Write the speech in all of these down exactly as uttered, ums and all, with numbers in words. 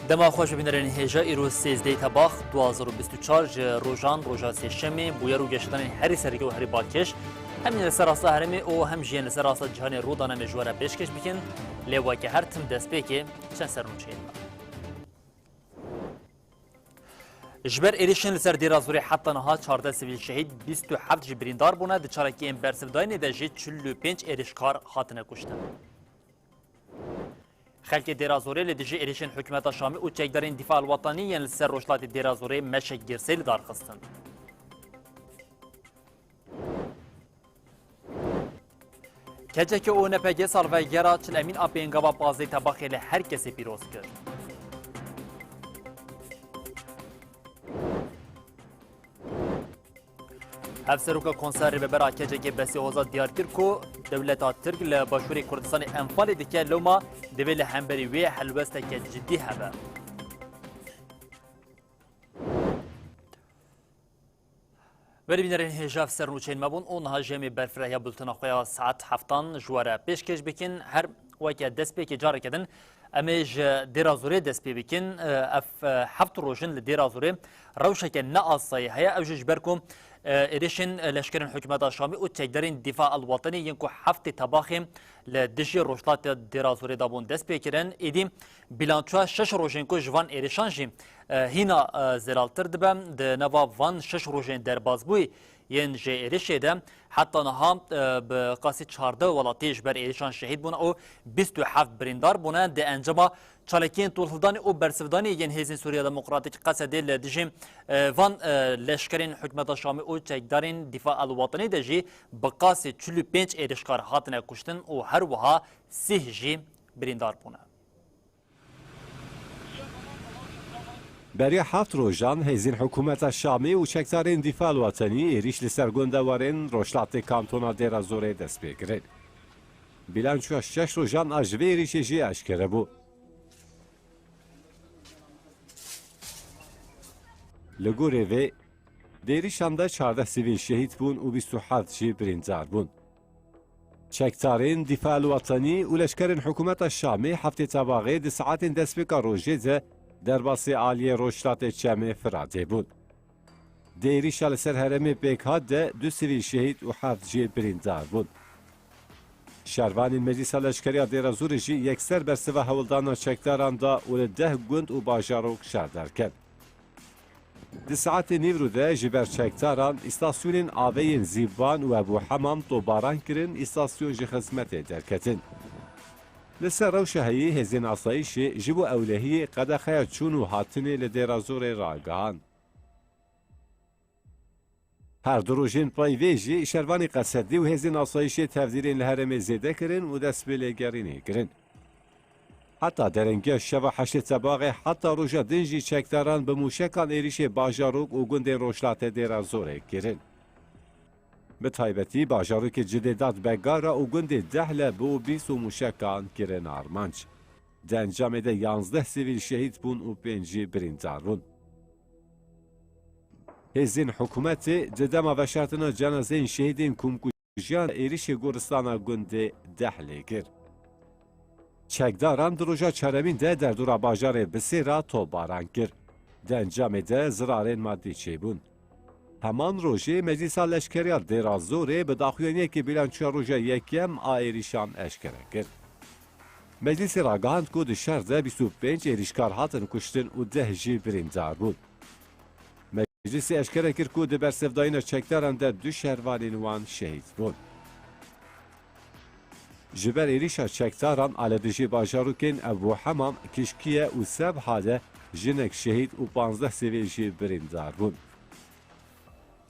Dema xweş bibînerên hêja, îro sêzdehê Tebax du hazar û bîst û çar ji rojan, roja sêşemê, bûyer û geşedanên herî sereke û herî balkêş, hem yên li ser rasta herêmê û hem jî yên li ser rasta cîhanê rû dane em ê ji we re pêşkêş bikin. Lê weke her tim destpêkê çend sernûçeyên me. Ji ber êrişên li ser Dêra Zorê heta niha çardeh sivîl şehîd, bîst û heft jî birîndar bûne, di çalakiyên bersivdayînê de jî çil û pênc êrişkar hatine kuştin. Xelkê Dêra Zorê li dijî êrişên hikûmeta Şamê û çekdarên Dîfa el-Wetanî yên li ser rojhilatê Dêra Zorê meşek girsê li dar xistin. K C K û N P G salvegera Çil Emîn a pêngava pazdeh Tebaxê li her kesê pîroz kir. Hevseroka Konser Rêvebera K C K Besî Hozat diyar kir ku dewleta Tirk li Başûrê Kurdistanê enfalê dike, loma divê li hemberî wê helwesteke cidî hebe. Berî bînerên hêja, ev sernûçeyên me bûn û niha jî em ê berfirehîya bultena xwe ya saet heftan ji we re pêşkêş bikin. Her weke destpêkê careke din em ê ji Dêra Zorê dest pê bikin. Ev heft roj in li Dêra Zorê rewşeke ne asayî heye. Ew jî ji ber ku êrişên leşkerên hikûmeta Şamê û çekdarên Dîfa el-Wetenî yên ku heftê Tebaxê li dijî rojhilatê Dêra Zorê dabûn dest pê kirin. Êdî bîlançoya şeş rojên ku ji van êrişan jî e, hîna, e, zelaltir dibe. Di nava van şeş rojên derbasbûyî yên ji êrişê de heta niha, e, bi qasî çardeh welatî ji ber êrişan şehîd bûne û bîst û heft birîndar bûne. Di encama çalakiyên tolhildanê û bersivdanê yên Hêzên Sûriya Demokratîk, Qesedê, li dijî, e, van, e, leşkerên hikûmeta Şamê û çekdarên Dîfa el-Wetenî de jî bi qasî çil û pênc êrişkar hatine kuştin û her wiha sîh jî birîndar bûne. Beriya heft rojan hêzên hikûmeta Şamê û çekdarên Dîfa el-Wetenî êrîş li ser gundewarên rojhilatê kantona Dêra Zorê dest pê kirin. Bîlançoya şeş rojan a ji vê êrîşê jî eşkere bû. Li gorî vê, di êrîşan de çardeh sivîl şehîd bûn û bîst û heft jî birîndar bûn. Çekdarên Dîfa el-Wetenî û leşkerên hikûmeta Şamê heftê Tebaxê di saetên destpêka rojê de derbasî aliyê rojhilatê Çemê Firatê bûn. Di êrîşa li ser herêmê pêkhat de du sivîl şehîd û heft jî birîndar bûn. Şervanên Meclîsa Leşkeriya Dêra Zorê jî yekser bersiva hewldanan çekdaran da û li deh gund û bajarok şer derket. Di saetê nîvro de ji ber çekdaran îstasyonên avê yên Zîban û Ebû Hemam topbaran kirin, îstasyon ji xizmetê derketin. Li ser rewşa heyî hêzên asayîşê ji bo ewlehiyê qedexeya çûn û hatinê li Dêra Zorê ragihand. Her du rojên pey vê jî şervanê Qesedî û hêzên asayîşê tevdîrên li herêmê zêde kirin û dest bi lêgerînê kirin. Heta derengiya şeva heştê Tebaxê heta roja din jî çekdaran bi mûşekan êrîşê bajarok û gundên rojhilatê Dêra Zorê kirin. Bi taybetî bajarokê Cidêdat Begara û gundê Dehle bi û bîst û mûşekan kirin armanc. Di encamê de yanzdeh sivîl şehîd bûn û pênc jî birîndar bûn. Hêzên hikûmetê di dema veşartina cenazeyên şehîdên komkujiyan êrîşê goristana gundê Dehlê kir. Çekdaran di roja çaremîn de derdora bajarê Bisêra topbaran kir. Di encamê de zirarên madî çêbûn. Heman rojê Meclîsa Leşkeriya Dêra Zorê bi daxuyaniyekê bîlançoya roja yekem a êrîşan eşkere kir. Meclîsê ragihand ku di şer de bîst û pênc êrîşkar hatin kuştin û deh jî birîndar bûn. Meclîsê eşkere kir ku di bersivdayîna çekdaran de du şervanên wan şehîd bûn. Ji ber êrîşa çekdaran a li dijî bajarokên Ebû Hemam, Kişkiye û Sebha de jinek şehîd û panzdeh sivîl jî birîndar bûn.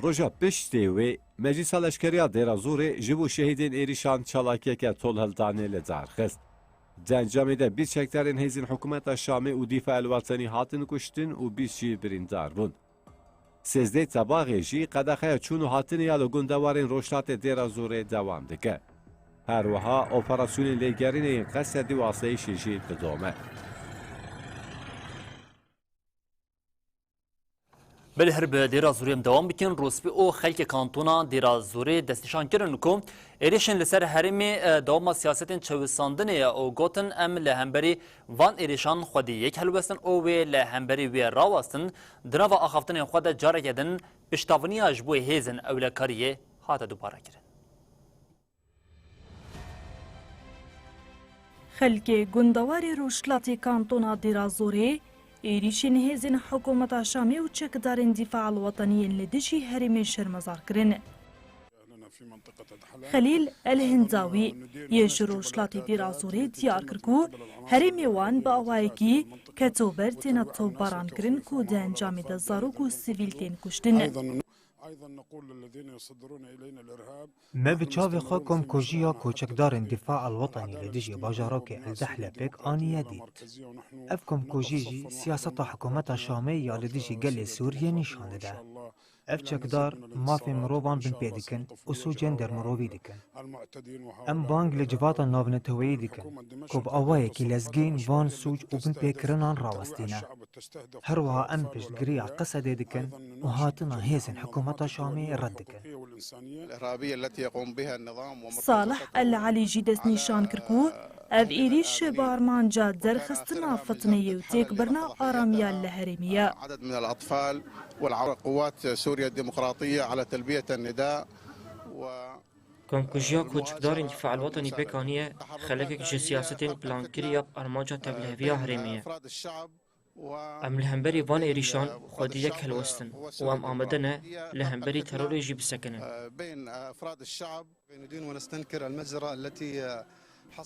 Roja piştê wê, Meclîsa Leşkeriya Dêra Zorê ji bo şehîdên êrîşan çalakiyeke tolhildanê li dar xist. Di encamê de bîst çekdarên hêzên hikûmeta Şamê û Dîfa el-Wetenî hatin kuştin û bîst jî birîndar bûn. Sêzdehê Tebaxê jî qedexeya çûn û hatinê ya li gundewarên rojhilatê Dêra Zorê dewam dike. Her wiha operasyonên lêgerînê yên Qesedî û asayîşê jî didome. Belê, her bi Dêra Zorê em dewam bikin. Rûspî û xelkê kantona Dêra Zorê destnîşan kirin ku êrişên li ser herêmê, e, dewama siyasetên çewisandinê ye û gotin, em li hemberî van êrişan xwedî yek helwestin û wê li hemberî wê rawestin, di nava axaftinên xwe de careke din piştaviniya ji bo hêzên ewlekariyê hate dubarekirin. Xelkê gundewarê rojhilatê kantona Dêra Zorê êrîşên hêzên hikûmeta Şamê û çekdarên Dîfa el Wetenî yên li dijî herêmê şermezar kirin. Xelîl El Hindawî yê ji rojhilatê Dêra Zorê diyar kir ku herêmê wan bi awayekî ketober têne topbaran kirin ku di encamê de zarok û sivîl tên kuştin. Me bi çavê xwe komkujiya koçekdarên Dîfa el Wetenî li dijî bajarokê El Dehle pêk aniye dît. Ev komkujî jî siyaseta hikûmeta Şamê ya li dijî gelê Sûriyê nîşan dide. Ev çekdar mafên mirovan binpê dikin û sûcên dermirovî dikin. Em bang li civata navneteweyî dikin ku bi awayekî lezgîn van sûc û binpêkirinan rawestîne. Her wiha em piştgiriya Qesedê dikin û hatina hêzên hikûmeta Şamê red dikin. Salih El Elî jî destnîşan kir ku ev êrîş bi armanca derxistina fitneyê û têkbirina aramiya li herêmê ye. Komkujiya koçikdarên Dîfa el Wetenî pêk aniye, xelekek ji siyasetên plankirî ya bi armanca tevliheviya herêmê ye. Em li hemberî van êrîşan xwedî yek helwestin û em amade ne li hemberî terorê jî bisekinin.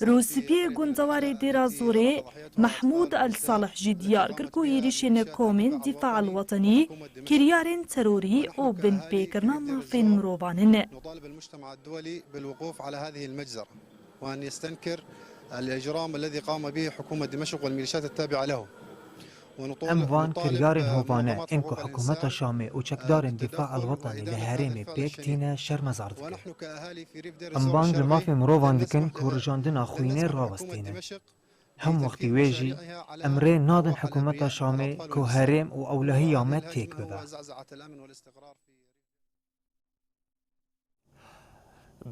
Rûspiyê gundewarê Dêra Zorê Mehmûd El Salih jî diyar kir ku êrîşên komên Dîfa el Wetenî kiryarên terorî û binpêkirina mafên mirovan in. وأن يستنكر الإجرام الذي قام به حكومة دمشق والميليشيات التابعة له. Em van kiryarên hovane ên ku hikûmeta Şamê û çekdarên Dîfa el Wetenî li herêmê pêk tîne şermezar dikin. Em bang li mafê mirovan dikin ku rijandina xwînê rawestînin. Hemwextî wê jî em rê nadin hikûmeta Şamê ku herêm û ewlehiya me têk bibe.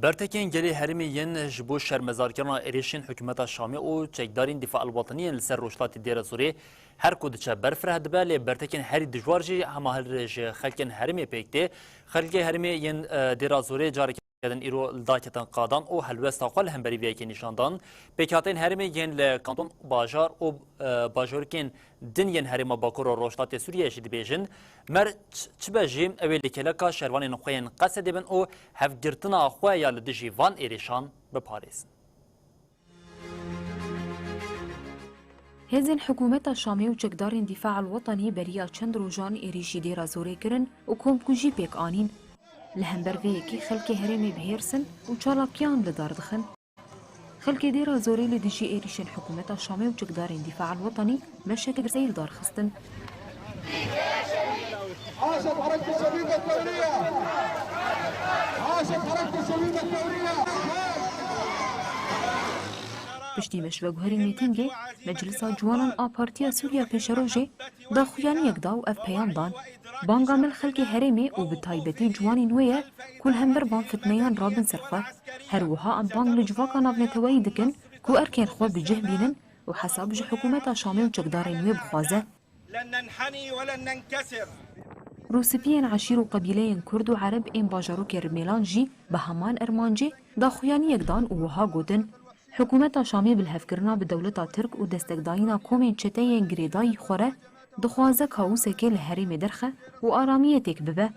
Bertekên gelê herêmê yên ji bo şermezarkirina êrişên hikûmeta Şamê û çekdarên Dîfa el Wetenî yên li ser rojhilatê Dêra Zorê her ku diçe ber fireh dibe, lê bertekên herî dijwar jî hema hil ji xelkên herêmê pêk tê. Xelkê herêmê yên, e, Dêra Zorê carekê din îro li daketin qadan û helwesta xwe li hemberî vê yekê nîşan dan. Pêkhateyên herêmê yên li kanton, bajar û, e, bajarokên din yên herêma Bakur û Rojhilatê Sûriyeyê jî dibêjin, mer ç-, çi be jî, ew ê li kêleka şervanên xwe yên Qesedê bin û hevgirtina xwe ya li dijî van êrişan biparêzin. Hêzên hikûmeta Şamê û çekdarên Dîfa el Wetenî beriya çend rojan êrîşî Dêra Zorê kirin û komkujî pêk anîn. Li hember vê yekê xelkê herêmê bi hêrs in û çalakiyan li dar dixin. Xelkê Dêra Zorê li dijî êrîşên hikûmeta Şamê û çekdarên Dîfa el Wetenî meşeke girseyî li dar xistin. عاشت حركة الشبيبة الثورية. عاشت حركة الشبيبة الثورية. Piştî meşveguherî mîtîngê, Meclisa Ciwanan a Partiya Sûriya Pêşerojê daxuyaniyek da û ev peyam dan: Banga me li xelkê herêmê û bi taybetî ciwanên wê ye ku li hember van fitneyan rabin ser xwe. Her wiha em bang li civaka navneteweyî dikin ku erkên xwe bi cih bînin û hesab ji hikûmeta Şamê û çekdarên wê bixwaze. لن ننحني ولن ننكسر. Rûspiyên eşîr û qebîleyên Kurd û Ereb ên bajarokê Rimêlan jî bi heman ermancê daxuyaniyek dan û wiha gotin: Hikûmeta Şamê bi lihevkirina bi dewleta Tirk û destekdayîna komên çeteyên girêdayî xwe re dixwaze kaosekê li herêmê derxe û aramiyê têk bibe.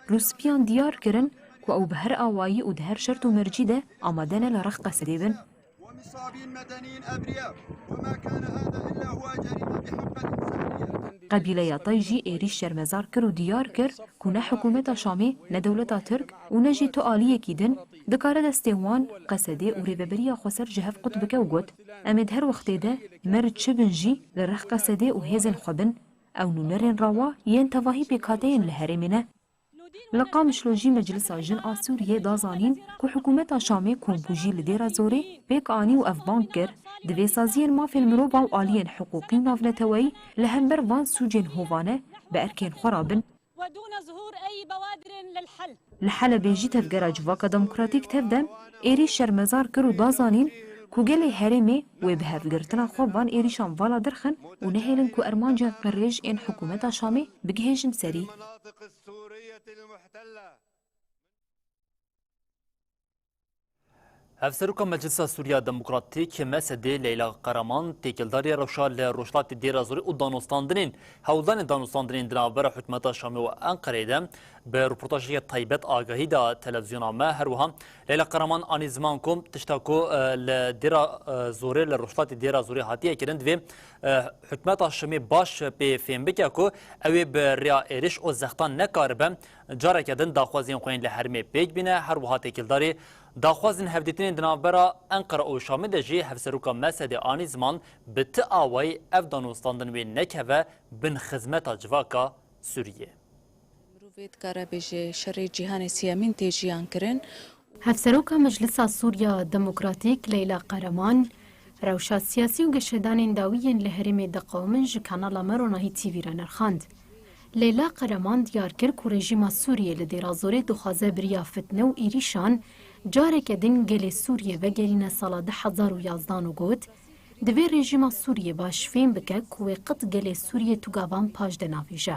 Rûspiyan diyar kirin ku ew bi her awayî û di her şert û mercî de amade ne li rex Qesedê bin. ومصابين مدنيين أبرياء، وما كان هذا إلا هو جريمة بحق الإنسانية. Qebîleya Tay jî êrîş şermezar kir û diyar kir ku ne hikûmeta Şamê, ne dewleta Tirk û ne jî tu aliyekî din dikare destê wan, Qesedê û Rêveberiya Xweser ji hev qut bike û got: Em ê di her wextê de mer çi bin jî li rex Qesedê û hêzên xwe bin. Ew nûnerên rewa yên tevahî pêkhateyên li herêmê ne. Li Qamişlo jî Meclisa Jin a Sûriyê da zanîn ku hikûmeta Şamê komkujî li Dêra Zorê pêk anî û ev bang kir: Divê saziyên mafên mirova û aliyên hiqûqî û navneteweyî li hember van sûcên hovane bi erkên xwe re bin. دون ظهور أي بوادر للحل. Li Helebê jî tevgera Civaka Demokratîk Tevdem êrîş şermezar kir û da zanîn ku gelê herêmê wê bi hevgirtina xwe van êrîşan vala derxin û nehêlin ku armancên qirêj ên hikûmeta Şamê bigihêjin serî. Hevseroka Meclisa Sûriya Demokratîk, M S D, Leyla Qereman, têkildarî rewşa li Rojhilatê Dêra Zorê û danûstandinên, hewldanên danûstandinên di navbera hikûmeta Şamê û Enqereyê de bi rûportajeke taybet agahî da televîzyona me. Her wiha Leyla Qereman anî ziman ku tişta ku, e, li Dêra, e, Zorê, li Rojhilatê Dêra Zorê hatiye kirin, divê, e, hikûmeta Şamê baş pê fêm bike ku ew ê bi rêya êrîş û zextan nekaribe careke din daxwaziyên xwe yên li herêmê pêk bîne. Her wiha têkildarî daxwazên hevdîtinên di navbera Enqere û Şamê de jî Hevseroka M S D anî ziman, bi ti awayî ev danûstandin wê nekeve bin xizmeta civaka Sûriyê. Mirov vê dikare bêje şerê cîhanê siyemîn tê jiyan kirin. Hevseroka Meclisa Sûriya Demokratîk Leyla Qereman, rewşa siyasî û geşedanên dawî yên li herêmê diqewimin ji kanala me Ronahî T V re nirxand. Leyla Qereman diyar kir ku rejîma Sûriyê li Dêra Zorê dixwaze bi riya fitne û êrîşan careke din gelê Sûriyê vegerîne sala du hezar û yazdan û got, divê rejîma Sûriyê baş fêm bike ku wê qet gelê Sûriyê tu gavan paş de navêje.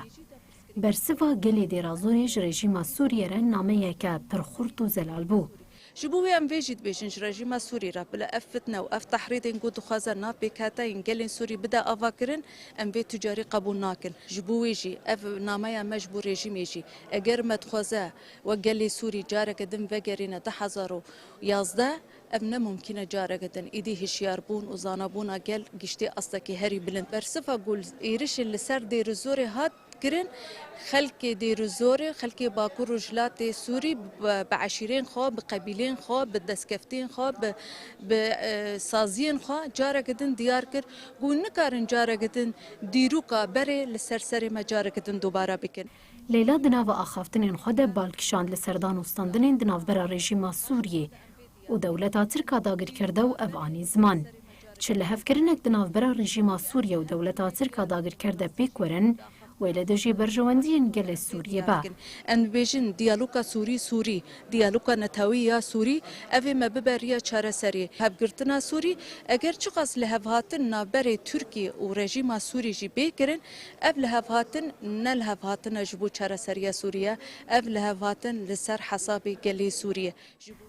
Bersiva gelê Dêra Zorê ji rejîma Sûriyê re nameyeke pir xurt û zelal bû. Ji bo wê em vê jî dibêjin ji rejîma Sûrî re, bila ev fitne û ev tehrîdên ku dixwaze nav pêkhateyên gelên Sûrî bide avakirin, em vê tu carî qebûl nakin. Ji bo wê jî ev nameya me ji bo rejîmê jî, eger me dixwaze wek gelê Sûrî careke din vegerîne du hezar û yazdeh, ev ne mumkîn e careke din. Îdî hişyarbûn û zanabûna gel giştî astekî herî bilind. Bersiva ku êrişê li ser Dêrizorê hat kirin, xelkê Dêrizorê, xelkê Bakur Rojhilatê Sûrî bi, bi eşîrên xwe, bi qebîlên xwe, bi destkeftiyên xwe, bi, bi, e, saziyên xwe careke din diyar kir ku nikarin careke din dîroka berê li ser serê me careke din dubare bikin. Leyla di nava axaftinên xwe de bal kişand li ser danûstandinên di navbera rejîma Sûriyê û dewleta Tirk a dagirker de û ev anî ziman, çi lihevkirinek di navbera rejîma Sûriye û dewleta Tirk a dagirker de pêk werin, wê li dijî berjewendiyên gelê Sûriyê be. Em dibêjin diyaloga Sûrî, Sûrî, diyaloga netewî ya Sûrî, ev ê me bibe riya çareseriyê. Hevgirtina Sûrî, eger çiqas lihevhatin navberê Tirkiyê û rejîma Sûrî jî bê kirin, ev lihevhatin ne lihevhatin e ji bo çareseriya Sûrî ye, ev lihevhatin li ser hesabê gelê Sûrî ye.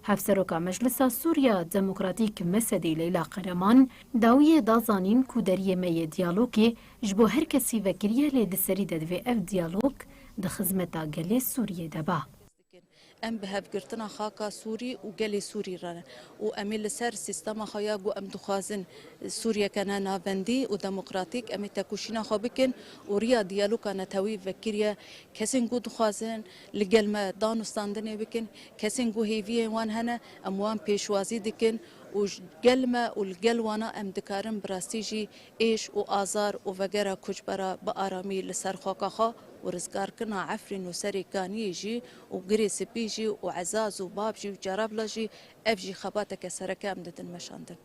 Hevseroka Meclisa Sûriya Demokratîk M S D'ê Leyla Qereman dawiyê da zanîn ku deriyê me yê diyalogê ji bo her kesî vekirî ye, lê di serî de divê ev diyalog di xizmeta gelê Sûriyê de ba. Em bi hevgirtina xaka Sûrî û gelê Sûrî re ne û em ê li ser sîstema xwe ya ku em dixwazin Sûriyeke ne navendî û demokratîk, em ê tekoşîna xwe bikin û riya diyaloga netewî vekirî ye. Kesên ku dixwazin li gel me danûstandinê bikin, kesên ku hêviyên wan hene, em wan pêşwazî dikin û ji gel me û li gel wana em dikarin bi rastî jî êş û azar û vegera koçbera bi aramî li ser xaka xwe û rizgarkirina Efrîn û Serê Kaniyê jî û Girê Spî jî û Ezaz û Bab jî û Cerabla jî, ev jî xebateke sereke em didin meşandin.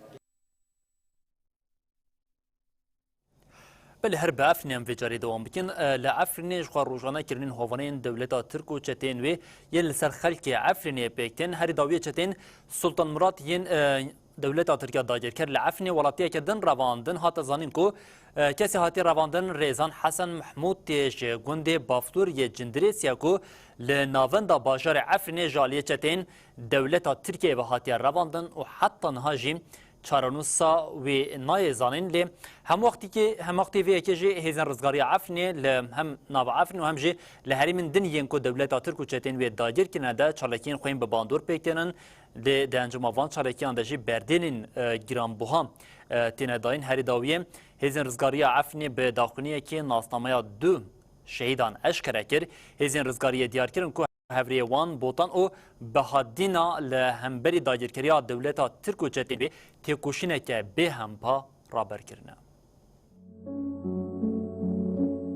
Belê, her bi Efrînê em vê carê dewam bikin. E, li Efrînê ji xwe rojane kirinên hovanên dewleta Tirk û çeteyên wê yên li ser xelkê Efrînê pêk tên. Herî dawiyê çeteyên Sultan Murat yên, e, dewleta Tirk ya dagirker li Efrînê welatiyeke din revandin. Hate zanîn ku, e, kesê hatiye revandin Rêzan Hesen Mehmûd tê ji gundê Bafdûriyê Cindirêsiya ku li navenda bajarê Efrînê ji aliyê çeteyên dewleta Tirkiyeyê ve hatiye revandin û heta niha jî çarenûsa wê nayê zanîn, lê hem wextîkê, hem wextê vê yekê jî hêzên rizgariya Efrînê li hem nava Efrîn û hem jî li herêmên din yên ku dewleta Tirk û çetên wê dagir kirine de çalakiyên xwe yên bi bandor pêk tênin, lê di encama van çalakiyan de jî berdêlên, e, giranbuha, e, têne dayîn. Herî dawiyê hêzên rizgariya Efrînê bi daxuyaniyekê nasnameya du şehîdan eşkere kir. Hêzên rizgariyê diyar kirin ku hevrêyê wan Botan û Behadîna li hemberî dagirkeriya dewleta Tirk û çetên wê têkoşîneke bêhempa raber kirine.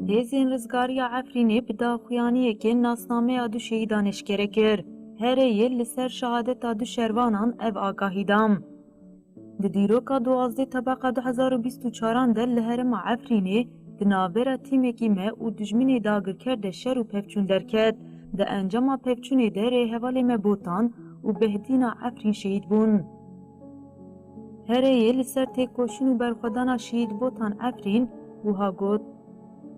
Hêzên rizgariya Efrînê bi daxuyaniyekê nasnameya du şehîdan eşkere kir. Herêyê li ser şehadeta du şervanan ev agahî dan. Di dîroka duwazdeh tebeqa du hezar û bîst û çaran de li herêma Efrînê Di navbera tîmekî me û dijminê dagirker de şer û pevçûn derket. Di encama pevçûnê de rêhevalê me Botan û Behdîna Efrîn şehîd bûn. Herêyê li ser têkoşîn û berxwedana şehîd Botan Efrîn wiha got,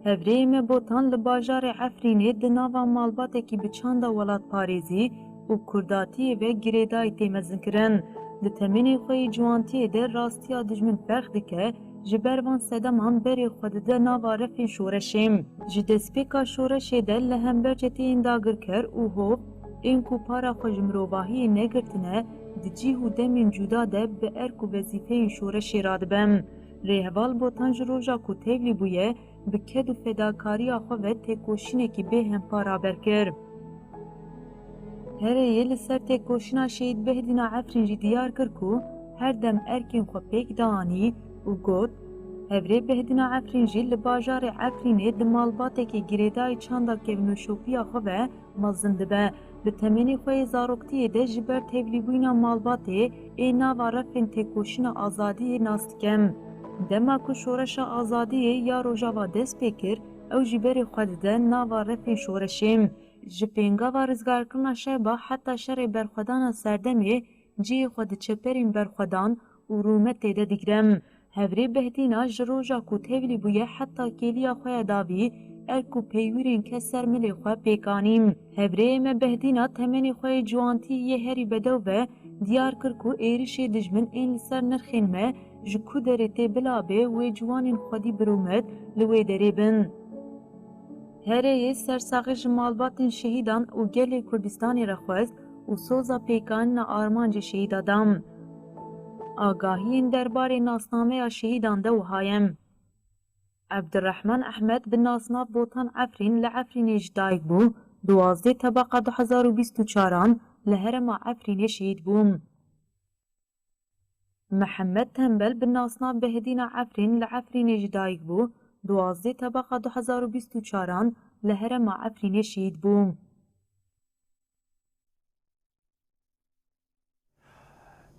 Hevrêyê me Botan li bajarê Efrînê di nava malbatekî bi çanda welatparêzî û kurdatiyê ve girêdayî tê mezinkirin. Di temenê xwe yê ciwantiyê de rastiya dijmin ferq dike, ji ber van sedeman berê xwe dide nava refên şoreşê. Ji destpêka şoreşê de li hember çeteyên dagirker û hov ên ku para xwe ji mirovahiyê negirtine, di cîh û demên cuda de bi erk û wezîfeyên şoreşê radibe. Rêheval Botan ji roja ku tevlî bûye, bi ked û fedakariya xwe ve têkoşînekî bê hempa raber kir. Herêyê li ser têkoşîna Şehîd Behdîna Efrîn jî diyar kir ku her dem erkên xwe pêk dianî û got, Hevrê Behdîna Efrîn jî li bajarê Efrînê di malbatekî girêdayî çanda kevnoşopiya xwe ve mezin dibe. Bi temenê xwe yê zaroktiyê de ji ber tevlîbûyîna malbatê ê nava refên têkoşîna azadiyê nas dikem. Dema ku şoreşa azadiyê ya Rojava dest pê kir, ew jî berê xwe dide nava refên şoreşê. Ji pêngava rizgarkirina şeba heta şerê berxwedana serdemê cihê xwe di çeperên berxwedan û rûmetê de digire. Hevrê Behdîna ji roja ku tevlî bûye heta kêliya xwe ya dawî erk û peywirên ke ser milê xwe pêk anî. Hevrêyê me Behdîna temenê xwe yê ciwantî yê herî bedew ve diyar kir ku êrişê dijmin ên li ser nirxên me ji ku derê tê bila bê wê ciwanên xwedî bi rûmet li wê derê bin. Herêyê sersaxî ji malbatên şehîdan û gelê Kurdistanê re xwest û soza pêkanîna armancê şehîda da. Agahiyên derbarê nasnameya şehîdan de wiha ye. Ebdirrehman Ehmed bi nasnav Botan Efrîn li Efrînê ji dayik bû, duwazdeh tebaqa du hezar û bîst û çaran li herêma Efrînê şehîd bû. Mihemed Tembel bi nasnav Behdîna Efrîn li Efrînê ji dayik bû, duwazdeh tebaqa du hezar û bîst û çaran li herêma Efrînê şehîd bû.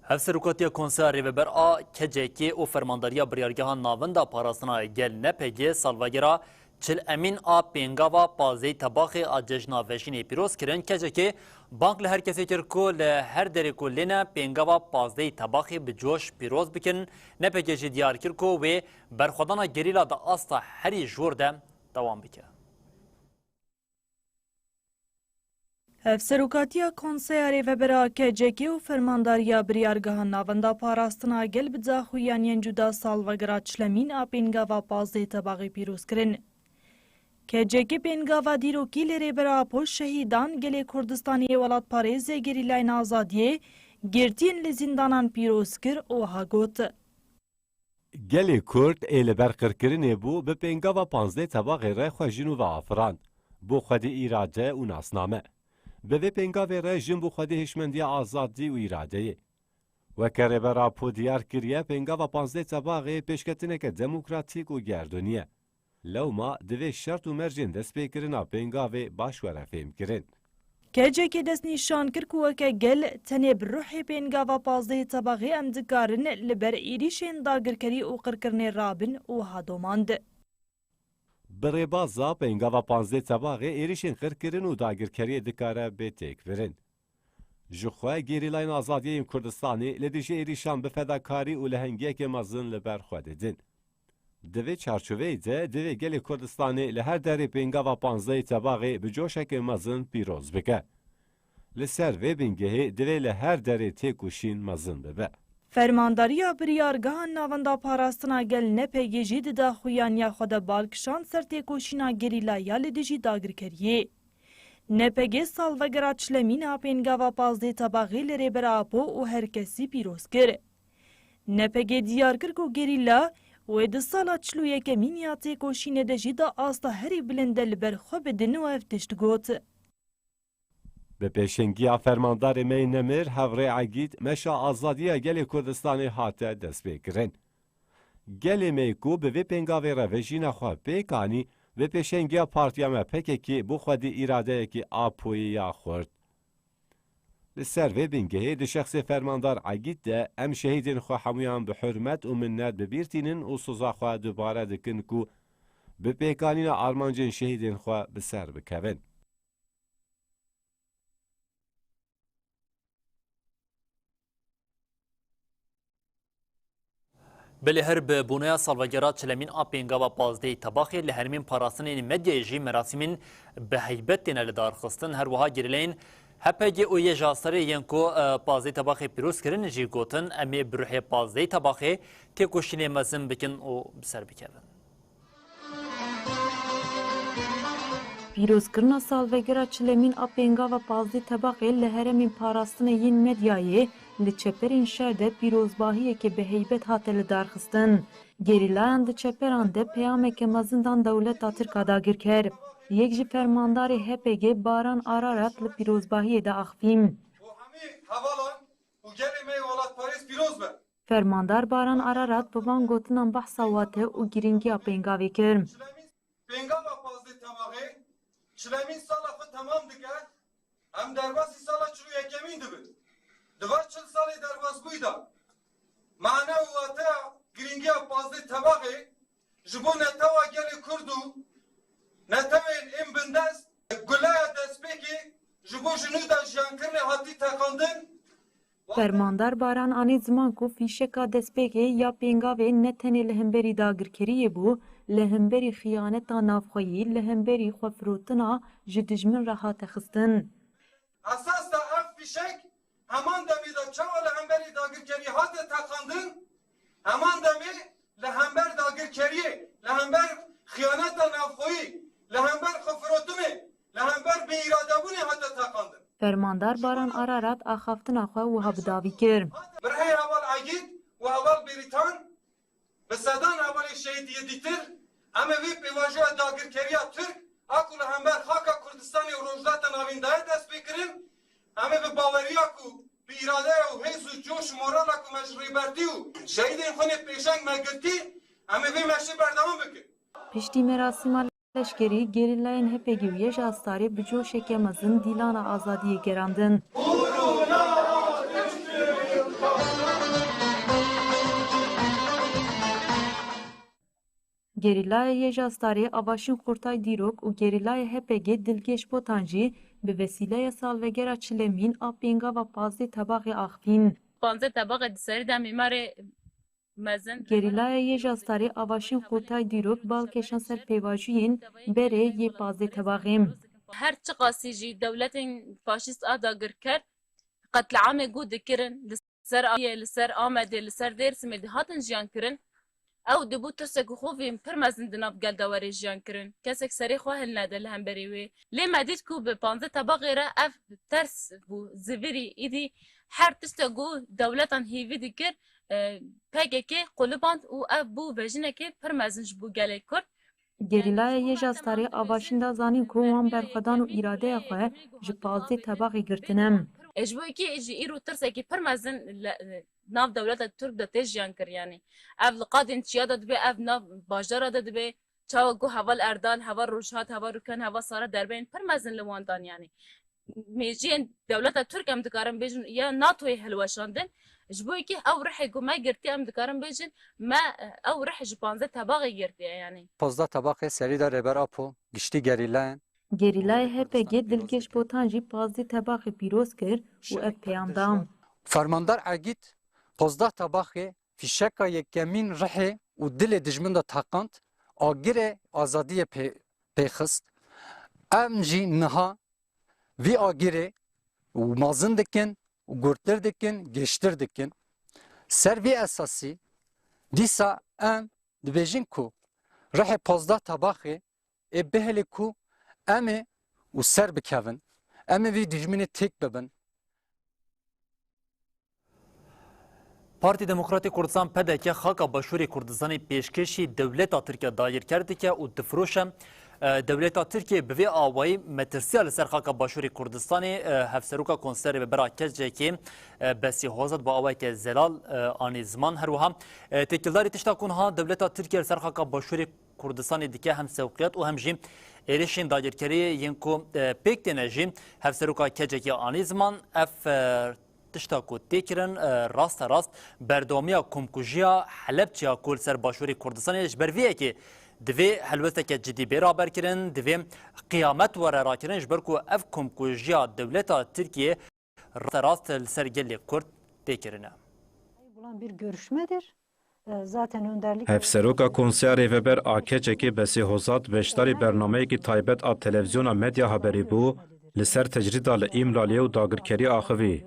Hevserokatiya Konseya Rêveber a K C K û Fermandariya Biryargeha Navenda Parastina Gel N P G salvegera çil emîn a pêngava pazdehî Tebaxê a Cejna Vejînê pîroz kirin. K C K bang li her kesê kir ku li her derê ku lêne pêngava pazdehî Tebaxê bi coş pîroz bikin. N P G jî diyar kir ku wê berxwedana gerîla di asta herî jor de dewam bike. Hevserokatiya Konseya Rêvebera K C K û Fermandariya Biryargeha Navenda Parastina Gel bi daxuyaniyên cuda salvegera çilemîn a pêngava pazdeh Tebaxê pîroz kirin. K C K pêngava dîrokî li Rêber Apo, şehîdan, gelê Kurdistanê yê welatparêz ê gerîlayên azadiyê, girtiyên li zîndanan pîroz kir û wiha got. Gelê Kurd ê li ber qirkirinê bû, bi pêngava panzdeh Tebaxê re xwe ji nû ve afirand, bo xwedî îrade û nasname. Bi vê pêngavê re jin bo xwedî hişmendiya azadî û îradeyê. Weke Rêber Apo diyar kiriye, pêngava panzdeh Tebaxê pêşketineke demokratîk û gerdûnî ye. Lewma divê şert û mercên destpêkirina pêngavê baş were fêhmkirin. K C K destnîşan kir ku weke gel tenê bi ruhê pêngava pazdehê Tebaxê em dikarin li ber êrîşên dagirkerî û qirkirinê rabin û wiha domand. Bi rêbaza pêngava panzdeh Tebaxê êrîşên qirkirin û dagirkeriyê dikare bê têkbirin. Ji xwe gerîlayên azadiyê yên Kurdistanê li dijî êrîşan bi fedakarî û lehengiyeke mezin li ber xwe didin. Di vê çarçoveyê de divê gelê Kurdistanê li her derê pêngava panzdehê Tebaxê bi coşeke mezin pîroz bike. Li ser vê bingehê divê li her derê têkoşîn mezin bibe. Fermandariya Biryargeha Navenda Parastina Gel N P G jî di daxuyaniya xwe de bal kişand ser têkoşîna gerîla ya li dijî dagirkeriyê. N P G salvegera çilemîn a pêngava pazdeh Tebaxê li Rêber Apo û her kesî pîroz kir. N P G diyar kir ku gerîla wê di sala çil û yekemîn ya têkoşînê de jî di asta herî bilind de li ber xwe bidin û ev tişt got. Bi pêşengiya fermandarê me yê nemir Hevrê Egîd, meşa azadiya gelê Kurdistanê hate destpêkirin. Gelê me ku bi vê pêngavê re vejîna xwe pêk anî, bi pêşengiya partiya me P K K bo xwedî îradeyekî Apoyê ya xurt. Li ser vê bingehê di şexsê fermandar Egîd de em şehîdên xwe hemûyan bi hurmet û minnet bi bîr tînin û soza xwe dubare dikin ku bi pêkanîna armancên şehîdên xwe bi ser bikevin. Belê her bi boneya salvegera çilemîn a pêngava pazdehê Tebaxê li herêmên parastinên medyayê jî merasîmên bi heybet têne lidarxistin. Her wiha gerîleyên H P G û YJA Starê yên ku, e, pazdehê Tebaxê pîroz kirin jî gotin, em ê bi ruhê pazdehê Tebaxê têkoşînê mezin bikin û bi ser bikevin. Pîrozkirina salvegera çilemîn a pêngava pazdeh Tebaxê li herêmên parastinê yên medyayê li çeperên şer de pîrozbahiyeke bi heybet hate lidarxistin. Gerîlayan di çeperan de peyameke mezin dan dewleta Tirk a dagirker. Yek ji fermandarê H P G Baran Ararat li pîrozbahiyê de axivîn. Bo hemî hevalan û gelê me yê welatparêz pîroz be. Fermandar Baran Ararat bi van gotinan behsa wate û girîngiya pêngavê kir. Çilemîn pêngava pazdeh Tebaxê, çilemîn sala xwe temam dike, em derbasî sala çil û yekemîn dibin. Di van çil salê derbasbûyî de mane û wateya girîngiya pazdeh Tebaxê ji bo netewa gelê Kurd û netewên ên bindest, guleya destpêkê ji bo ji nû de jiyankirinê hatî teqandin. Fermandar Baran anî ziman ku fîşeka destpêkê ya pêngavê ne tenê li hemberî dagirkeriyê bû, li hemberî xiyaneta navxweyî, li hemberî xwefirotina ji dijmin re hate xistin. Esas de ev fîşek heman demê de çawa li hemberî dagirkeriyê hate teqandin, heman demê li hember dagirkeriyê, li hember xiyaneta navxweyî, li hember xwefirotinê, li hember bêîradebûnê hate teqandin. Fermandar Baran Ararat axaftina xwe wiha bi dawî kir. Bi rihê heval Egîd û heval Bêrîtan, bi sedan hevalên şehîd yê dîtir, em ê vê pêvajoya dagirkeriya Tirk a ku li hember xaka Kurdistanê û Rojhilata Navîn daye dest pê kirin, em ê bi baweriya ku bi îradeya û hêz û coş û morala ku me ji Rêbertî û şehîdên xwe nê pêşeng me girtî, em ê vê meşê berdewam bikin. Piştî merasîma leşkerî, gerîlayên H P G û YJA Starê bi coşeke mezin dîlana azadiyê gerandin. Gerîlaya YJA Starê Avaşîn Kurtay Dîrok û gerîlaya H P G Dilgeş Botan jî bi vesîleya salvegera çilemîn a pêngava pazdeh Tebaxê axivîn. Panzdeh Tebaxê di serî de em ê me rê mezin. Gerîlaya YJA Starê Avaşîn Kurtay Dîrok bal kêşan ser pêvajoyên berê yê pazdeh Tebaxê. Her çiqasî jî dewletên faşîst a dagirker qetliamê ku dikirin, li ser Aliyê, li ser Amedê, li ser Dêrsimê dihatin jiyan kirin, ew dibû tirsek û xofên pir mezin di nav gel de were jiyan kirin. Kesek serê xwe hilnede li hemberî wê. Lê me dît ku bi panzdeh Tebaxê re ev ters bû, zivirî. Îdî her tiştek ku dewletan hêvî dikir, e, P K K quliband û ev bû vejinekê pir mezin ji bo gelê Kurd. Gerîlaya YJA Starê Avaşîn da zanîn ku wan berxwedan û îradeya xwe ji pazdeh Tebaxê girtine. E, ji bo yekê jî îro tirsekî pir mezin li nav dewleta Tirk de tê jiyan kir, yanî ev li qadên çiya de dibe, ev nav bajara de dibe, çawa ku heval Erdal, heval Rojhat, heval Rûken, heval Sare derbeyên pir mezin li wan dan, yanî mêjiyên dewleta Tirk em dikarin bêjin ya NATOyê hilweşandin, ji bo yekê ew rihê ku me girtiye em dikarin bêjin, me ew rih ji panzdeh Tebaxê girtiye, yanî. Panzdeh Tebaxê serî de Rêber Apo, giştî gerîlayên Gerîlayê H P G Dilgeş Botan jî pazdeh Tebaxê pîroz kir û ev peyam da. Fermandar Egîd, panzdeh Tebaxê fîşeka yekemîn rihê û dilê dijmin de teqand, agirê azadiyê pê-, pêxist. Em jî niha vî agirê û mezin dikin û gurtir dikin, gêştir dikin. Ser vî esasî dîsa em dibêjin ku rihê panzdeh Tebaxê ê bihêlê ku em ê û ser bikevin, em ê vî dijminê têk bibin. Partî Demokratîk Kurdistan, P D K, xaka Başûrê Kurdistanê pêşkêşî dewleta Tirk a dagirker dike û difiroşe. E, dewleta Tirkiyê bi vê awayî metirsiya li ser xaka Başûrê Kurdistanê, e, Hevseroka Konserê Bibera Kecekê, e, Besî Hozat bi awayeke zelal, e, anî ziman. Her wiha, e, têkildarî tişta ku niha dewleta Tirkiye li ser xaka Başûrê Kurdistanê dike hem sewqiyat û hem jî êrişên dagirkeriyê yên ku, e, pêk têne jî Hevseroka Kecekê anî ziman. Ev, e, tişta ku tê kirin, e, raste rast berdewamiya komkujiya Helebçeya ku li ser başûrê Kurdistanê ji ber vê yekê Divê helwesteke cidî bê raberkirin, divê qiyamet were rakirin, ji ber ku ev komkujiya dewleta Tirkiyê rasterast li ser gelê Kurd tê kirine. Hevseroka Konseya Rêveber a KCKê Besê Hozat beşdarî bernameyekî taybet a televîzyona Medya Haberê bû, li ser tecrîda li Îmraliyê û dagirkerî axivî.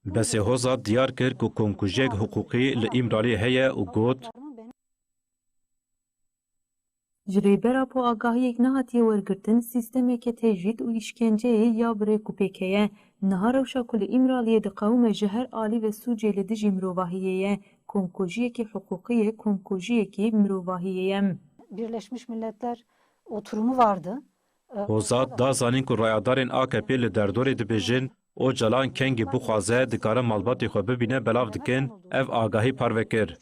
Besê Hozat diyar kir ku komkujiyek hiqûqî li Îmraliyê heye û got, Ji Rêber Apo agahiyek nehatiye wergirtin, sîstemeke tecrîd û îşkenceyê ya bi rêk û pêk heye. Niha rewşa ku li Îmraliyê diqewime ji her alî ve sûcê li dijî mirovahiyê ye. Komkujiyekî hiqûqî ye, komkujiyekî mirovahiyê ye. Birleşmiş Milletler oturumu vardı. Hozat da zanîn ku rayedarên AKPê li derdorê dibêjin, Ocalan kengî bixwaze, dikare malbatê xwe bibîne, belav dikin, ev agahî parve kir.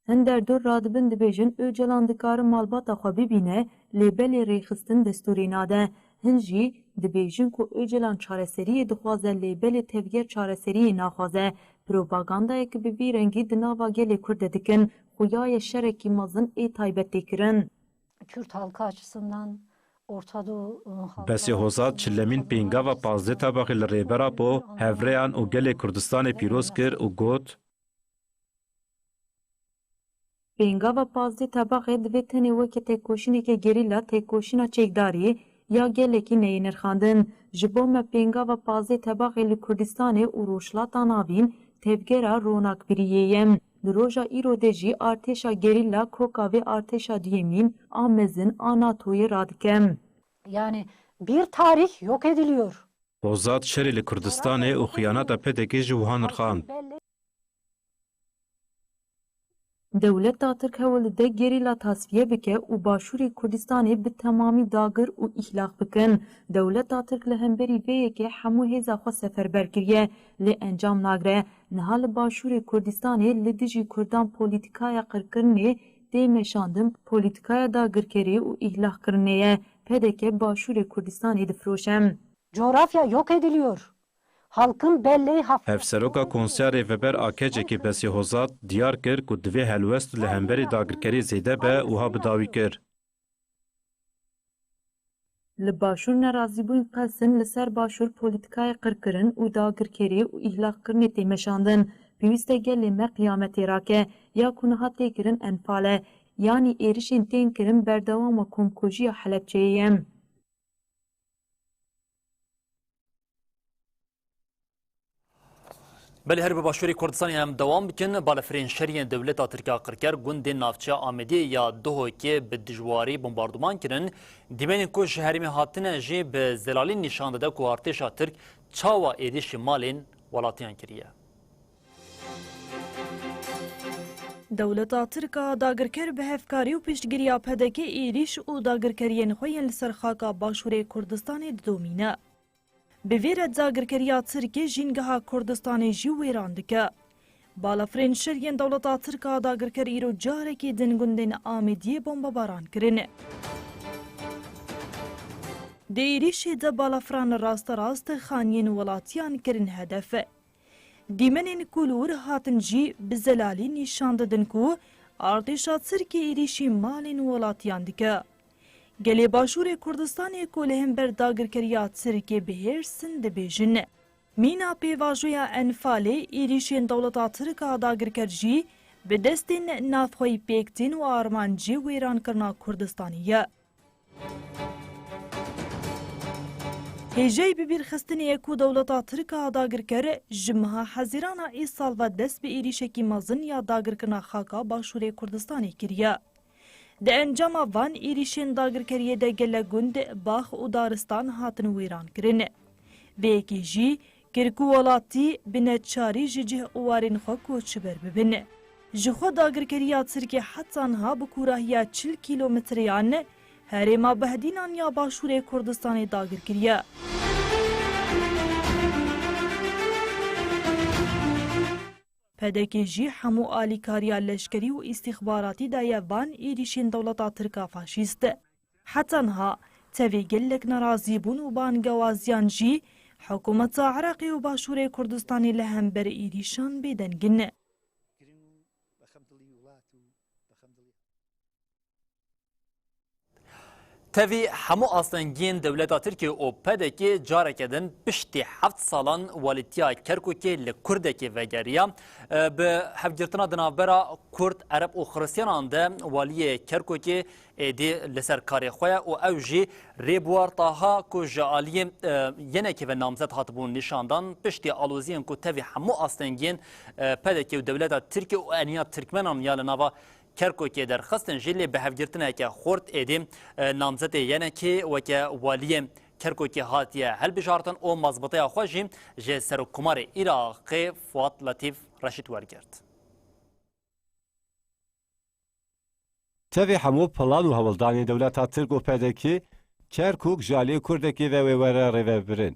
Hin derdor radibin dibêjin Ocalan dikare malbata xwe bibîne, lê belê rêxistin destûrê nade. Hin jî dibêjin ku Ocalan çareseriyê dixwaze, lê belê tevger çareseriyê naxwaze. Propagandayek bi vî rengî di nava gelê Kurd de dikin, xuya ye şerekî mezin ê taybet tê kirin. Kürt halkı açısından Orta Doğu e, halkı Besê Hozat çilemîn pêngava pazdeh Tebaxê li Rêber Apo, hevreyan û gelê Kurdistanê pîroz kir û got, Pêngava pazdeh Tebaxê divê tenê weke têkoşîneke gerîla têkoşîna çekdarî ya gelekî neyê nirxandin. Ji bo me pêngava pazdeh Tebaxê li Kurdistanê û Rojhilata Navîn tevgera ronakbiriyê ye. Di roja îro de jî artêşa gerîla koka vê artêşa duyemîn a mezin a NATOyê radike. Yani bir tarih yok ediliyor. Hozat şerê li Kurdistanê û xiyaneta PDKê ji wiha nirxand. Dewleta Tirk hewl dide gerîla tasfiye bike û Başûrê Kurdistanê bi temamî dagir û îhlaq bikin. Dewleta Tirk li hemberî vê yekê hemû hêza xwe seferber kiriye, lê encam nagre. Niha li Başûrê Kurdistanê li dijî Kurdan polîtîkaya qirkirinê tê meşandin, polîtîkaya dagirkerî û îhlaqkirinê ye. PDK Başûrê Kurdistanê difiroşe. Coğrafya yok ediliyor. Halkın belleği hafif. Hevseroka Konseya Rêveber a KCKê Besê Hozat diyar kir ku divê helwest li hemberî dagirkerî zêde be û ha bi dawî kir. Li Başûr nerazîbûn qels in li ser Başûr polîtîkayê qirkirin û dagirkerî û îhlaqkirinê tê meşandin. Pêwîst e gelê me qiyametê rake, ya ku niha tê kirin enfal e, yanî êrişên tên kirin berdewama komkujiya Helebçeyê ye. Belê her bi Başûrê Kurdistanê em dewam bikin. Balafirên şeriyên dewleta Tirk a qirker gundên navçeya Amediyê ya Duhokê bi dijwarî bombarduman kirin. Dîmenên ku ji herêmê hatine jî bi zelalî nîşan dide ku artêşa Tirk çawa êrişî malên welatiyan kiriye. Dewleta Tirk a dagirker bi hevkarî û piştgiriya PDKê êrîş û dagirkeriyên xwe yên li ser xaka Başûrê Kurdistanê didomîne. Bi vê re dagirkeriya Tirkê jîngeha Kurdistanê jî wêran dike. Balafirên şer yên dewleta Tirk a dagirker îro carekî din gundên Amêdiyê bombebaran kirin. Di êrîşê de balafiran rasterast xaniyên welatiyan kirin hedef. Dîmenên ku li wir hatin jî bi zelalî nîşan didin ku artêşa Tirkê êrîşî malên welatiyan dike. Gelê Başûrê Kurdistanê ku li hember dagirkeriya Tirkê bi hêrs in dibêjin. Mîna pêvajoya Enfalê êrîşên dewleta Tirk a dagirker jî bi destên navxweyî pêk tên û armancê wêrankirina Kurdistanê ye. Hêjayî bibîrxistinê ye ku dewleta Tirk a dagirker ji meha Hezîrana îsal ve dest bi êrîşekî mezin ya dagirkirina xaka Başûrê Kurdistanê kiriye. Di encama van êrîşên dagirkeriyê de gelek gund, bax û daristan hatin wêran kirin. Vê yekê jî kir ku welatî bi neçarî ji cih û warên xwe koçber bibin. Ji xwe dagirkeriya Tirkiyê heta niha bi kûrahiya çil kîlometreyan herêma Behdînan ya Başûrê Kurdistanê dagir kiriye. PDKê jî hemû alîkariya leşkerî û îstîxbaratî daye van êrîşên dewleta Tirk a faşîst. Heta niha tevî gelek nerazîbûn û bangewaziyan jî hikûmeta Iraqê û Başûrê Kurdistanê li hember êrîşan bêdeng in. Tevî hemû astengiyên dewleta Tirkiyê û P D K careke din piştî heft salan walîtiya Kerkûkê li Kurdekê vegeriya. Bi hevgirtina di navbera Kurd, Ereb û Xiristiyanan de waliyê Kerkûkê êdî li ser karê xwe ye û ew jî Rêbuwar Taha ku ji aliyê, e, yenekê ve namzet hatibû nîşandan, piştî aloziyên ku tevî hemû astengiyên, e, P D K û dewleta Tirkiyê û eniya Tirkmenan ya li nava Kerkûkê derxistin jî, lê bi hevgirtineke xurt êdî, e, namzetê yenekê weke waliyê Kerkûkê hatiye hilbijartin û mazbiteya xwe jî ji Serokkomarê Iraqê Fuat Latîf Reşîd wergirt. Tevî hemû plan û hewldanên dewleta Tirk û P D K, Kerkûk ji aliyê Kurdekê ve wê were rêvebirin.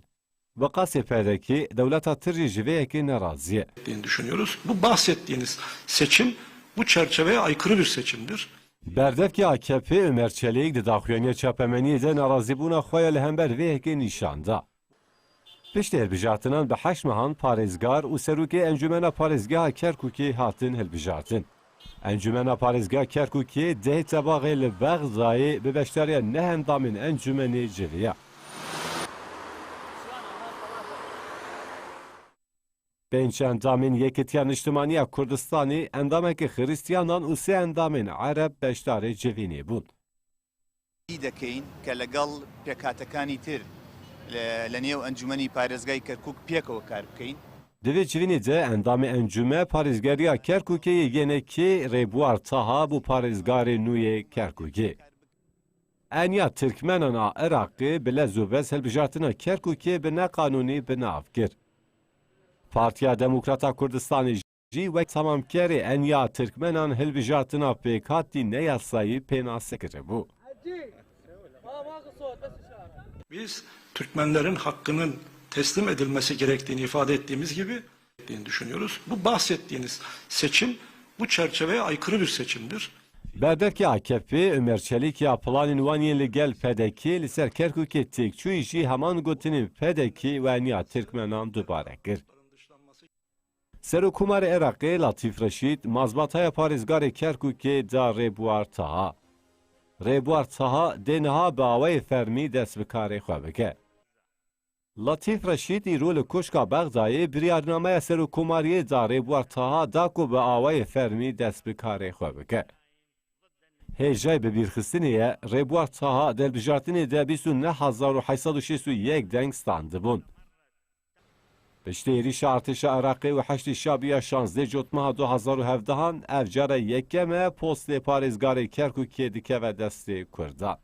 Bi qasê P D K, dewleta Tirk jî ji vê yekê nerazî ye. Ettiğini düşünüyoruz. Bu bahsettiğiniz seçim bu çerçeveye aykırı bir seçimdir. Berdevkê A K P Ömer Çelik di daxuyaniya çapemeniyê de nerazîbûna xwe ya li hember vê yekê nîşan da. Piştî hilbijartinan bi heşt mehan parêzgar û serokê Encûmena Parêzgeha Kerkûkê hatin hilbijartin. Encûmena Parêzgeha Kerkûkê dehê tebaxê li Bexdayê bi beşdariya neh endamên encûmenê civiya. Pênc endamên Yekîtiya Niştimanî ya Kurdistanê, endamekî Xiristiyanan û sê endamên Ereb beşdarê civînê bûn. دەکەین کە لەگەڵ پێکهاتەکانی تر لە، لە نێو ئەنجومەنی پارێزگای کەرکووک پێکەوە کار بکەین. Di vê civînê de endamê Encûme Parêzgeriya Kerkûkê yê yenekê Rêbuwar Taha bû parêzgarê nû yê Kerkûkê. Eniya Tirkmenan a Iraqê bi lez û bez hilbijartina Kerkûkê bi neqanûnî bi nav kir. Partiya Demokrata Kurdistanê jî wek temamkerê eniya Tirkmenan hilbijartina pêkhatî neyasayî pênase kiribû. Biz Türkmenlerin hakkının teslim edilmesi gerektiğini ifade ettiğimiz gibi ettiğini düşünüyoruz. Bu bahsettiğiniz seçim bu çerçeveye aykırı bir seçimdir. Berdevkê A K P Ömer Çelik ya planên wan yên li gel P D K li ser Kerkûkê têkçûyî jî heman gotinên P D K û eniya Tirkmenan dubare kir. Serokkomarê Iraqê Latîf Reşîd mazbataya parêzgarê Kerkûkê da Rêbuwar Taha. Rêbuwar Taha dê niha bi awayê fermî dest bi karê xwe bike. Latîf Reşîd îro li Koşka Bexdayê biryarnameya Serokkomariyê da Rêbuwar Taha da ku bi awayê fermî dest bi karê xwe bike. Hêjayî bibîrxistinê ye, Rêbuwar Taha di hilbijartinê de bîst û neh hezar û heşt sed û şêst û yek deng standibûn. Piştî êrîşa artêşa Iraqê û heştê Şabiya şazdeh Cotmeha du hezar û hevdehan, ev cara yekem e postê parêzgarê Kerkûkê dikeve destê Kurdan.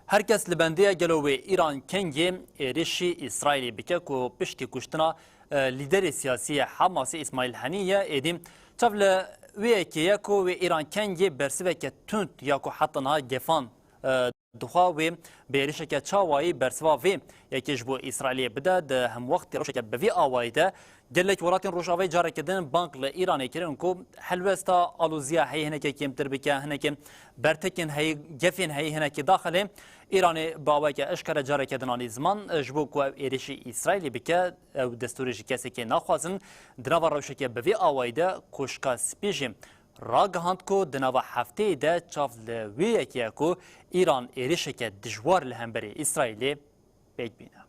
Her kes li bendê ye, gelo wê Îran kengê êrişî Îsraîlê bike ku piştî kuştina, e, lîderê siyasî yê Hamasê Îsmaîl Henî ye, êdî çav li wê yekê ye ku wê Îran kengê bersiveke tund ya ku heta niha gefan, e, dixwa wê bi êrişeke çawayî bersiva vê yekê ji bo Îsraîlê bide. Di hemwextê rewşeke bi vî awayî de gelek welatên Rojavayê careke din bang li Îranê kirin ku helwesta aloziya heyî hinekê kêmtir bike, hinekê bertekên heyî, gefên heyî hinekê daxilê. Îranê bi awayeke eşkere careke din anî ziman, ji bo ku ew êrişî Îsraîlê bike, ew destûrê ji kesekê naxwazin. Di nava rewşeke bi vî awayî de Koşka Spî jî ragihand ku di nava hefteyê de çav li wê yekê ye ku Îran êrişeke dijwar li hemberî Îsraîlê pêk bîne.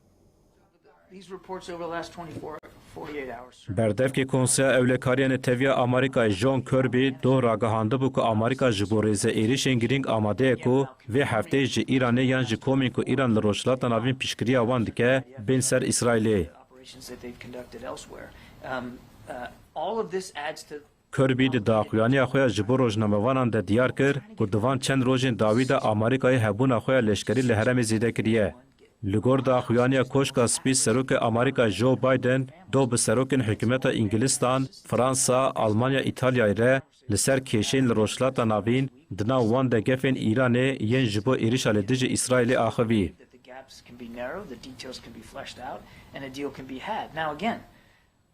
These reports over the last twenty-four, forty-eight hours, sir. Berdevkê Konseya Ewlekariyanê Teviya Amerîkayê John Kirby doh ragihandibû ku Amerîka ji bo rêze êrişên girîng amade ye ku vê hefteyê ji Îranê yan ji komên ku Îran li Rojhilata Navîn piştgiriya wan dike, bên ser Îsraîlê. Operations that they've conducted elsewhere. Um, uh, all of this adds to Kirby di daxuyaniya xwe ya ji bo rojnamevanan de diyar kir ku di van çend rojên dawî de Amerîkayê hebûna xwe ya leşkerî li herêmê zêde kiriye. Li gor daxuyaniya Koşka Spî, Serokê Amerîka Joe Biden doh bi serokên hikûmeta Îngilîstan, Fransa, Almanya, Îtalyayê re li ser kêşeyên li Rojhilata Navîn, di nav wan de gefên Îranê yên ji bo êrişa li dijî Îsraîlê axivî. That the gaps can be narrowed, the details can be fleshed out, and a deal can be had. Now again,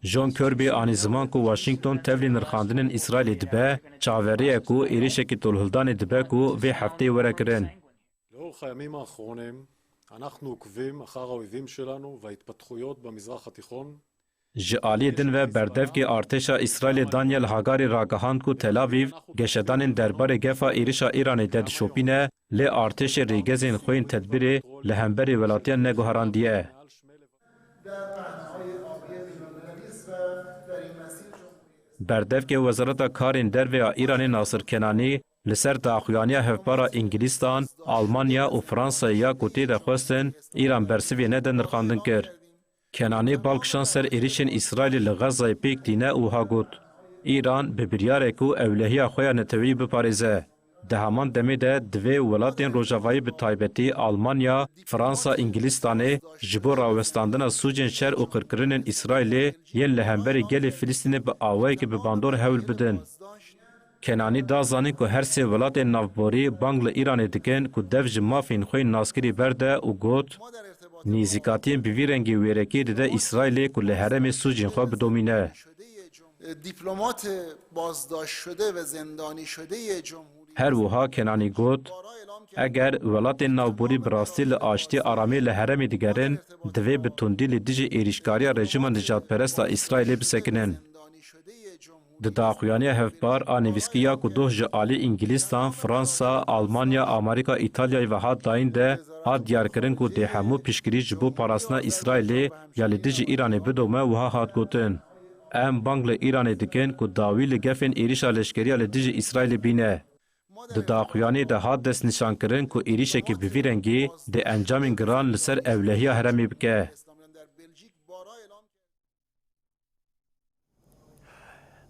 John Kirby anî ziman ku Washington tevlî nirxandinên Îsraîlê dibe, çaverê ye ku êrişekî tolhildanê dibe ku vê hefteyê were kirin. הימים האחרונים אנחנו עוקבים אחר האויבים שלנו וההתפתחויות במזרח התיכון. Ji aliyê din ve berdevkê artêşa Îsraîlê Daniel Hagarî ragihand ku Tel Avîv geşedanên derbarê gefa êrişa Îranê de dişopîne, lê artêşê rêgezên xwe yên tedbîrê li hemberî welatiyan neguherandiye. Berdevkê Wezareta Karên Derve ya Îranê Nasir Kenanî li ser daxuyaniya hevpar a Îngilîstan, Almanya û Fransayê ya ku tê de xwestin Îran bersivê nede nirxandin kir. Kenanî bal kişand ser êrişên Îsraîlê li Xezayê pêk tîne û wiha got, Îran bi biryarek ku ewlehiya xwe ya neteweyî biparêze. Di heman demê de divê welatên Rojavayî, bi taybetî Almanya, Fransa, Îngilîstanê ji bo rawestandina sûcên şer û qirkirinên Îsraîlê yên li hemberî gelê Filistînê bi awayekî bi bandor hewl bidin. Kenanî da zanîn ku her sê welatên navborî bang li Îranê dikin ku dev ji mafên xwe yên naskirî berde û got, Nêzîkatiyên bi vî rengî wêrekê dide Îsraîlê ku li herêmê sûcên xwe bidomîne. دیپلمات بازداشت شده و زندانی شده جمهوری Her wiha Kenanî got, Eger welatên navborî bi rastî li aştî aramiyê li herêmê digerin, divê bi tundî li dijî êrîşkariya rejîma nijadperest a Îsraîlê bisekinin. Di daxuyaniya hevpar a nivîskî ya ku doh ji alî Îngilîstan, Fransa, Almanya, Amerîka, Îtalyayê ve hat dayîn de hat diyarkirin ku dê hemû piştgirî ji bo parastina Îsraîlê ya li dijî Îranê bidome, wiha hat gotin, Em bang li Îranê dikin ku dawî li gefên êrîşa leşkerî ya li dijî Îsraîlê bîne. Di daxuyaniyê de hat destnîşankirin ku êrîşekî bi vî rengî dê encamên giran li ser ewlehiya herêmê bike.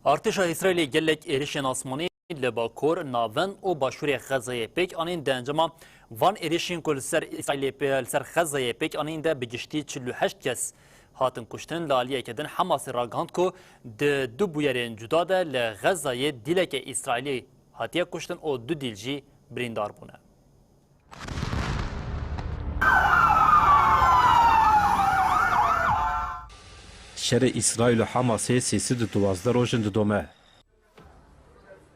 Artêşa Îsraîlê gelek êrişên asmanî li Bakur, Navend û Başûrê Xezayê pêk anîn. Di encama van êrişên ku li ser Îsraîlê pê-, li ser Xezayê pêk anîn de bi giştî çil û heşt kes hatin kuştin. Li aliyeke din Hamasê ragihand ku di du bûyerên cuda de li Xezayê dîleke Îsraîlî hatiye kuştin û du dîl jî birîndar bûne. Şerê Îsraîl û Hamasê sê sed û duwazdeh roj in didome.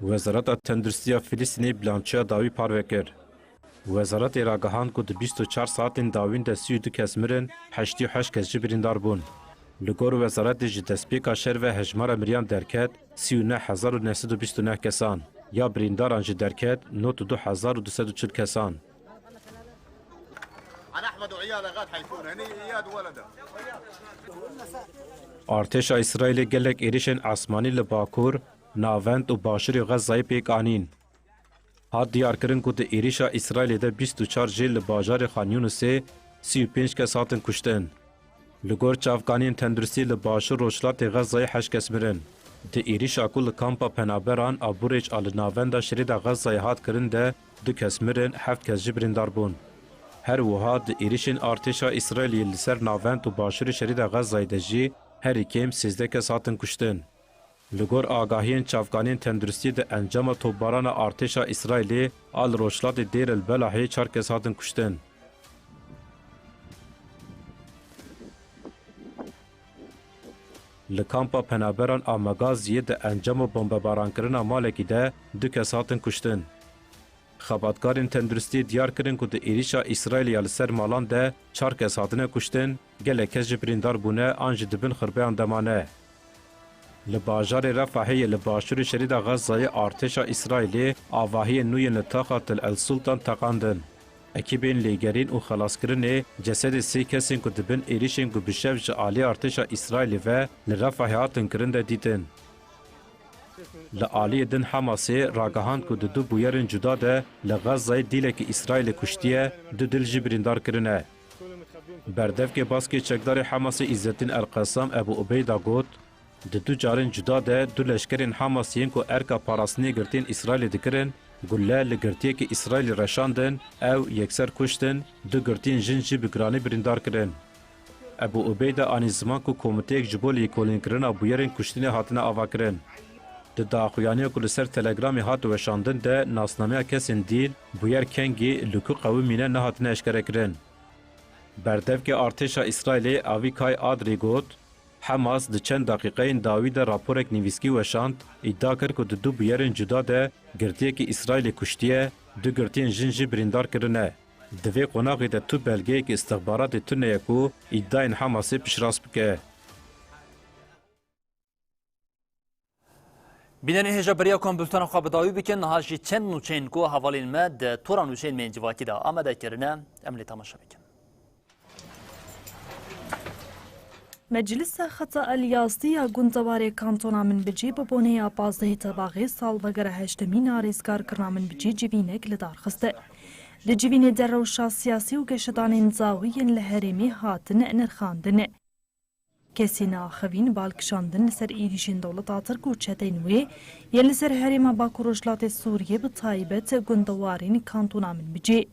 Wezareta Tenduristiya Filistînê bilançoya dawî parve kir. Wezaretê ragihand ku di bîst û çar saetên dawîn de sî û du kes mirin, heştê û heşt kes jî birîndar bûn. Li gor wezaretê ji destpêka şer ve hejmara miriyan derket sî û neh hezar û neh sed û bîst û neh kesan, ya birîndaran jî derket nod û du hezar û du sed û çil kesan. Artêşa Îsraîlê gelek êrişên esmanî li Bakur, Navend û Başûrê Xezayê pêk anîn. Hat diyarkirin ku di êrişa Îsraîlê de bîst û çar jê li bajarê Xan Yûnisê sî û pênc kes hatin kuştin. Li gor çavkaniyên tenduristî li başûr rojhilatê Xezayê heşt kes mirin. Di êrişa ku li kampa penaberan a Burêc a li navenda şerîda Xezayê hat kirin de du kes mirin, heft kes jî birîndar bûn. Her wiha di êrişên artêşa Îsraîlê li ser navend û başûrê şerîda Xezayê de jî herî kêm sêzdeh kes hatin kuştin. Li gor agahiyên çavkaniyên tenduristiyê di encama topbarana artêşa Îsraîlê a li rojhilatê Dêr el Belahê çar kes hatin kuştin. Li kampa penaberan a Megaziyê di encama bombebarankirina malekî de du kes hatin kuştin. Xebatkarên tenduristiyê diyar kirin ku di êrîşa Îsraîlê ya li ser malan de çar kes hatine kuştin, gelek kes jî birîndar bûne an jî di bin xirbeyan de mane. Li bajarê Refahê yê li başûrê şerîda Xezayê artêşa Îsraîlê avahiyên nû yên li taxa Til El Sultan teqandin. Ekîbên lêgerîn û xelaskirinê cesedê sê kesên ku di bin êrişên ku bi şev ji alî artêşa Îsraîlê ve li Refahê hatin kirin de dîtin. Li aliyê din Hamasê ragihand ku di du bûyerên cuda de li Xezayê dîlekî Îsraîlê kuştiye, du dil jî birîndar kirine. Berdevkê baskê çekdarê Hamasê Îzzetîn El Qesam Ebu Ubeyda got, Di du carên cuda de du leşkerên Hamas yên ku erka parastinê girtiyên Îsraîlê dikirin, gulle li girtiyekî Îsraîlî reşandin, ew yekser kuştin, du girtiyên jin jî bi giranî birîndar kirin. Ebu Ubeyda anî ziman ku komiteyek ji bo lêkolînkirina bûyerên kuştinê hatine avakirin. Di daxuyaniya ku li ser Telegramê hat weşandin de nasnameya kesên dîl, bûyer kengî, li ku qewimîne nehatine eşkerekirin. Berdevkê artêşa Îsraîlê Avîkay Adrî got, Hamas di çend deqîqeyên dawî de raporek nivîskî weşand, îdia kir ku di du bûyerên cuda de girtiyekî Îsraîlê kuştiye, du girtiyên jin jî birîndar kirine. Di vê qonaxê de tu belgeyekî îstixbaratê tune ye ku îdayên Hamasê piştrast bike. Bînerên hêja beriya ku em bultena xwe bi dawî bikin, niha jî çend nûçeyên ku hevalên me di tora nûçeyên me yên civakî de amade kirine, em lê temaşe bikin. Meclisa Xeta El Yasî ya gundewarê Kantona Minbicê bi boneya pazdehê Tebaxê salvegera heştemîn a rêzgarkirina Minbicê civînek li dar xiste. Di civînê de rewşa siyasî û geşedanên dawî yên li herêmê hatin nirxandin. Kesên axivîn bal kişandin li ser êrîşên dewleta Tirk û çeteyên wê yên li ser herêma Bakur Rojhilatê Sûriyê, bi taybet gundewarên Kantona Minbicê.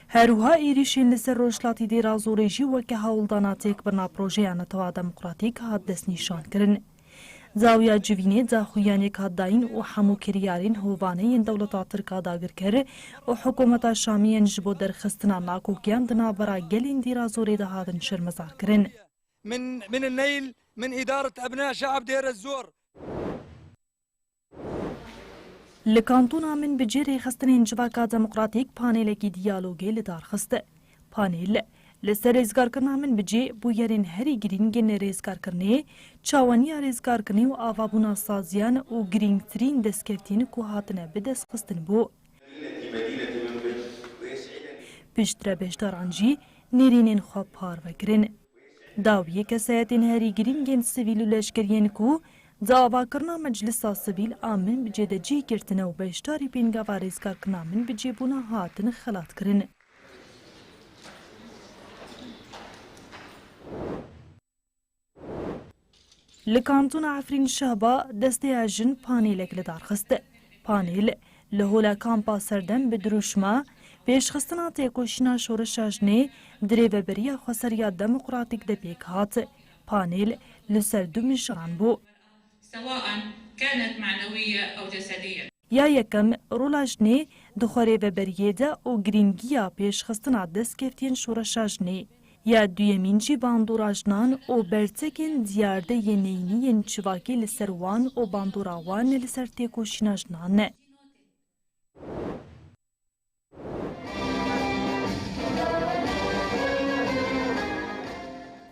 Her wiha êrîşên li ser Rojhilatî Dêra Zorê jî weke hewldana têkbirina projeya Netewa Demokratîk hat destnîşankirin. Dawiya civînê daxuyaniyek hat dayîn û hemû kiryarên hovane yên dewleta Tirk a dagirker û hikûmeta Şamî yên ji bo derxistina nakokiyan di navbera gelên Dêra Zorê de hatin şermezarkirin. من من النيل، من إدارة أبناء شعب دير الزور. Li Kantona Minbicê rêxistinên Civaka Demokratîk panelekî diyalogê li dar xist. Panel li ser rêzgarkirina Minbicê, bûyerên herî girîng yên rêzgarkirinê, çawaniya rêzgarkirinê û avabûna saziyan û girîngtirîn destkeftiyên ku hatine bidestxistin bû. Piştre beşdaran jî nêrînên xwe parve kirin. Dawiyê kesayetên herî girîng yên sivîl û leşkeriyên ku di avakirina Meclisa Sivîl a Minbicê de cih girtine û beşdarî pêngava rêzgarkirina Minbicê bûne hatin xelatkirin. Li Kantona Efrîn Şehba desteya jin panêlek li dar xist. Panêl li Hola Kampa Serdem bi dirûşma Pêşxistina Têkoşîna Şoreşa Jinê di Rêveberiya Xweseriya Demokratîk de pêk hat. Panêl li ser du mijaran bû. سواء كانت معنوية أو جسدية. Ya yekem, rola jinê di xwerêveberiyê de û girîngiya pêşxistina destkeftiyên şoreşa jinê. Ya duyemîn jî bandora jinan û bertekên diyarde yê neyînî yên civakî li ser wan û bandora wan li ser têkoşîna jinan e.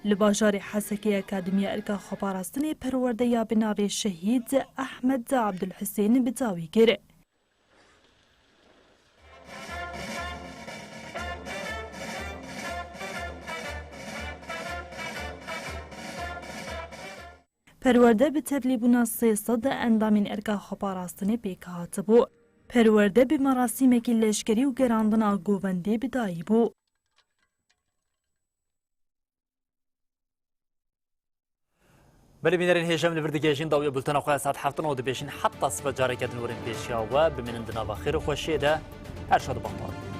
Li bajarê Hesekê Akademiya Erka Xweparastinê perwerdeya bi navê Şehîd Ehmed Abdulhisên bi dawî kir. Perwerde bi tevlîbûna sê sed endamên Erka Xweparastinê pêk hatibû. Perwerde bi merasîmekî leşkerî û gerandina govendê bi dayî bû. Belê bînerên hêja, em li vir digihêjin dawiya bultena xwe ya saet heftan û dibêjin heta sibe careke din werin pêşiya we, bimînin di nava xêr û xweşiyê de, her şad û bextewar.